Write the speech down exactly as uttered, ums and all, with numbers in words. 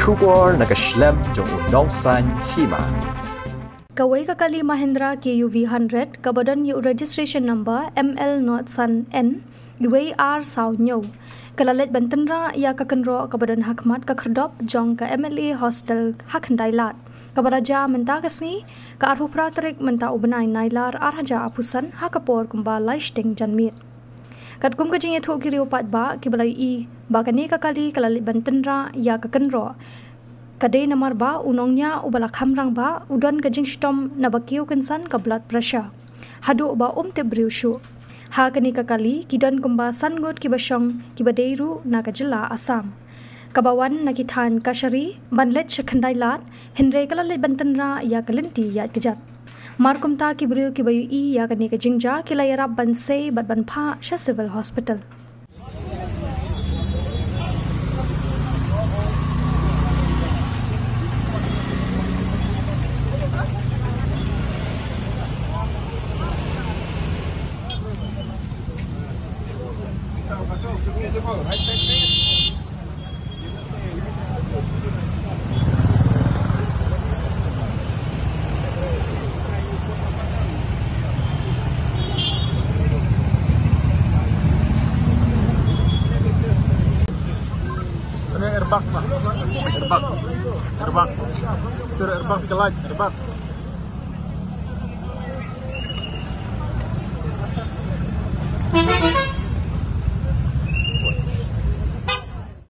Khubor na ka shlem jong u nongsan hima. Kawei ka kali Mahindra K U V hundred kaba don ïa u registration number M L not san N, iwei ar saw ñiew, ka la leit ban tynrah ïa ka kynroh kaba don ha khmat ka khyrdop jong ka M L A hostel ha Khyndailad, kaba la jia mynta ka sngi, ka arphew phra tarik mynta u bnai Nailar ar hajar arphew san, ha ka por kumba lai shiteng janmiet. Katkum ka jingïathuh ki riew paidbah kiba la ïohi ba kane ka kali ka la leit ban tynrah ïa ka kynroh, ka dei namar ba u nongñiah uba la kham rangbah u don ka jingshitom naba kiew kynsan ka blood pressure, haduh ba um tip briew shuh. Ha kane ka kali ki don kumba san ngut kiba shong, kiba dei ruh na ka jylla Assam, kaba wan na ki thaiñ Kashari ban leit sha Khyndailad, hynrei ka la leit ban tynrah ïa ka lynti ïaid kjat. Mar kumta, ki briew kiba ïohi ïa kane ka jingjia ki la ïarap ban sei bad ban phah sha Civil Hospital. Ano, airbag ba? Airbag. Airbag. Airbag. Airbag.